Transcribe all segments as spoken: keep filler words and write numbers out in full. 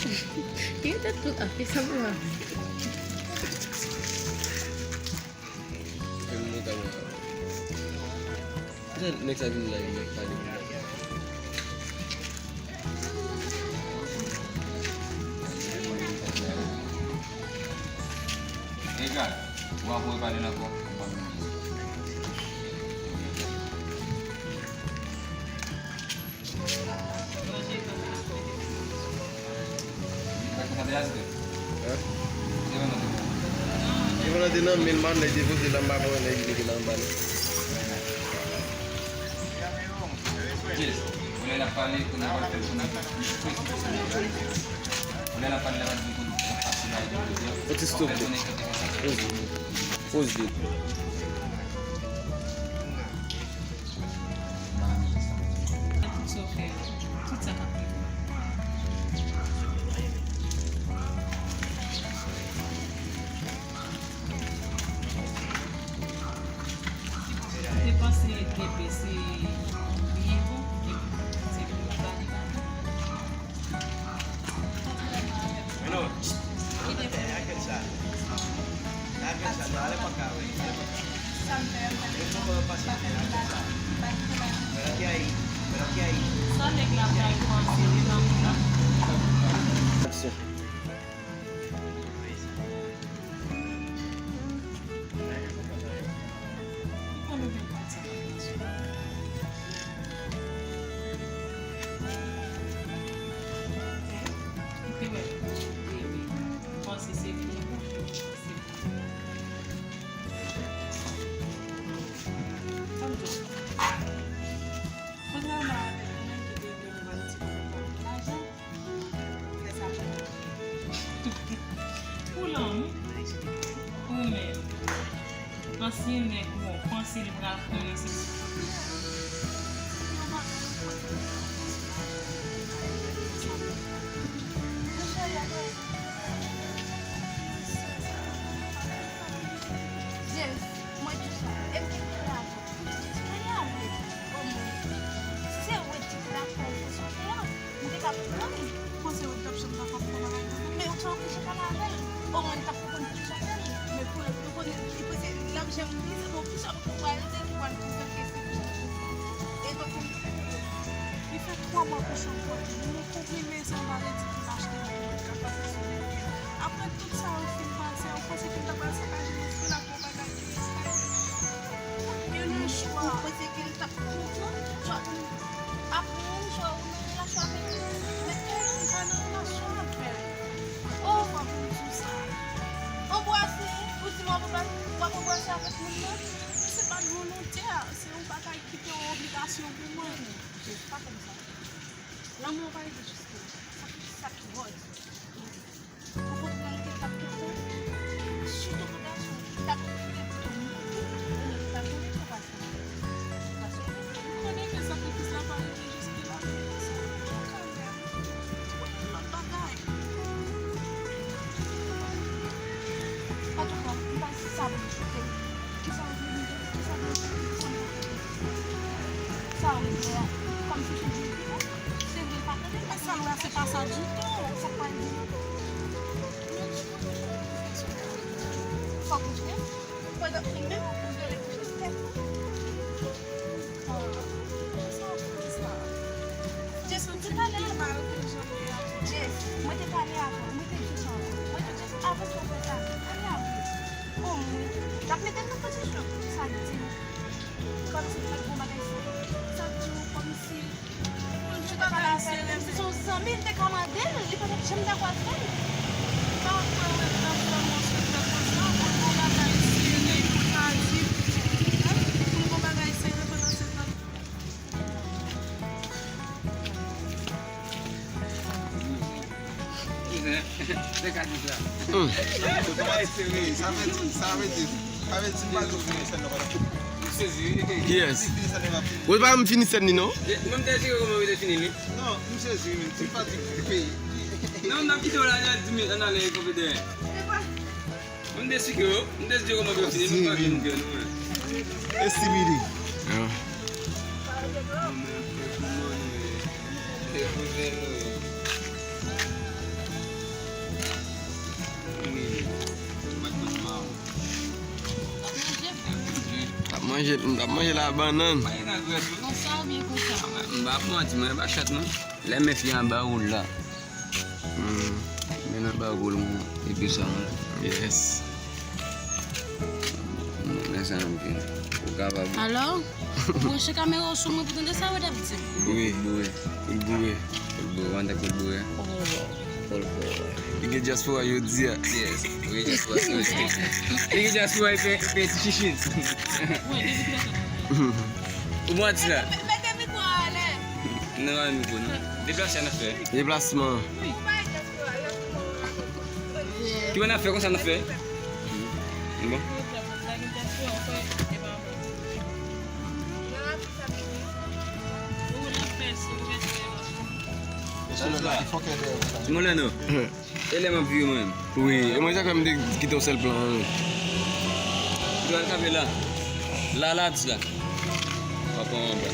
Li te tout ap fè sa pou mwen. Fè m monte mwen. Nèg sa vin la, vin pale. Egal. Ou ap repale l ankò? Hein? Devan nan te nan men l, man, lè depoze l anba, bon, lè li mete l anba, non. Yes. Ou lè l ap pale, kounye a w ap fè l konnen ke li plis plis. Ou lè l ap pale, l ap di konnen l ap pase la, li di, Otis, stop. Poz li. Poz li. Tout sa w fè, tout sa k ap rive. Ou te panse bebe se byen bon, epi se pou yo ba li ba. Sa nèg la bay panse li nan moun nan. Aksyon. Pou lanmou. Ou menm. Ansyen nèg ou an, panse li pral konnen se. Yes, mwen di sa. E m te gen lajan. Kounya wi, omwen, si se ou t dakò pou sa w fè a, m te ka konprann. Panse ou t ap janm dakò pou fè bagay konsa? Men ou t anpeche pale avè l. Omwen, li t ap konprann poukisa w fè l. Men pou, pou konnen, li panse l ap janm di, se bon, poukisa w pral di, li pral konprann ke se poukisa w fè. E donk, li fè twa mwa pou chanm pòt li. Li konprime, se yon maladi ki mache nan moun nan, k ap pase sou moun nan. Apre tout sa yo fin pase, ou panse ke l ta pral sakaje lespri l ak yon bagay ki eskalye. Gen yon chwa. Ou panse ke l t ap konprann? Aprann chwa ou nan relasyon avèk li. Men tèlman ou pa nan relasyon avè l. Oh! Fwa pou m di w sa. Anbrase, ou di m w ap anbrase, w ap anbrase avèk moun nan? Se pa t volontè, se yon bagay ki te yon obligasyon pou mwen. Pa fè m sa. Lanmou an pa rive jis la. Sa ki, sa ki hot. Ou konprann ke l t ap kite w? Sitou pou gason, li t ap kite w pou w moute, ou menm ou pa konnen sa pase. Ou pa sou konnen ke sakrifis la pa rive jiske la, men kanmenm, ou gen lòt bagay. Antouka, m pa sa pou m choute. Kisa w vle m di? Kisa w vle m di? Kisa m vle m di? Sa w vle a? Kòmsi se di. Se vre, l pa tande. Sa l wè a, se pa sa ditou. Sa k pral di? Fòk ou jwe. Pandan ou menm ou vle kouche sou tèt ou. Jess, mwen te pale avè w. Jess, mwen te pale avè w. Mwen te di sa. Mwen te di, Jess, avan w fè sa, pale avè l. Omwen, l ap mete l nan pozisyon. Sa l di w? Kòmsi l pa t bon bagay sa. Sa l di w kòmsi. Pou l te pale avè l, menm si se yon zanmi, l te ka mande l, li pa t ap janm dakò al fè l. Sa w kwè w ret nan fè yon sou tèt konsa, pou l gon bagay sere pou l ta di, pou l gon bagay sere pandan se tan. Kouzen, se ka di sa. Hmm. Sa vle di, sa vle di, sa vle di, m pa di w fini sèn nan, pa t ap fini. M sezi, wi. Kiyès? Ou pa janm fini sèn li, non? Mwen, m te esplike kòman yo te fini li. Non, m sezi, men, se pa di peyi. Non, m t ap kite w la, l ap di, men, ann ale, konpetè. Mwen, m te esplike yo, m te di yo kòman yo fini, nou pa vin vè nou, men. Estimili. Ah. Mwen, men, se pou mwen, nou ye. Se pou mwen, nou ye. Manje, m t ap manje la bannann. Konsa oubyen konsa? M pa ap manti, mwen pa chat non. Lè men fi anba woul la. Hmm. Men anba woul mwen, epi sa mwen. Yes. Men sa mwen gen. Ou kapab. Alò, ou branche kamera w sou mwen pou tande sa yo t ap di m. Wi. Boure. Ou boure. Ou boure, ou antre pou boure. Oh. Li gen dyaspora jodi a. Yes. Wi, dyaspora jodi a. Li gen dyaspora epi, epi ti chichit. Ou manti la. Mete mikwo a anlè. Non, pa mikwo, non. Deplase an afè. Deplasman. Ki bon afè konsa n ap fè? Bon. Molano. E lè m ap viv mwen menm. Wi, e mwen sa fè m te kite yon sèl plan an. Ou pral kanpe la. La, la, dis la. W ap pran anba.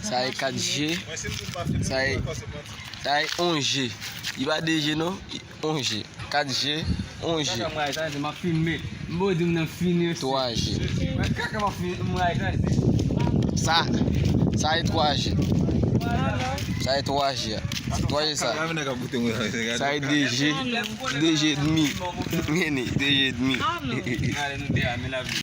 Sa e kat G. Sa e, sa e yon G. Li pa de G non, yon G. Kat G, yon G. Kaka mwen etranje, m ap filme. M bo di m nan fini. Twa G. Mwen kaka m ap filme, mwen etranje. Sa, sa e twa G. Sa e twa G. Twa G sa. Sa e de G, de G edmi. Meni, de G edmi.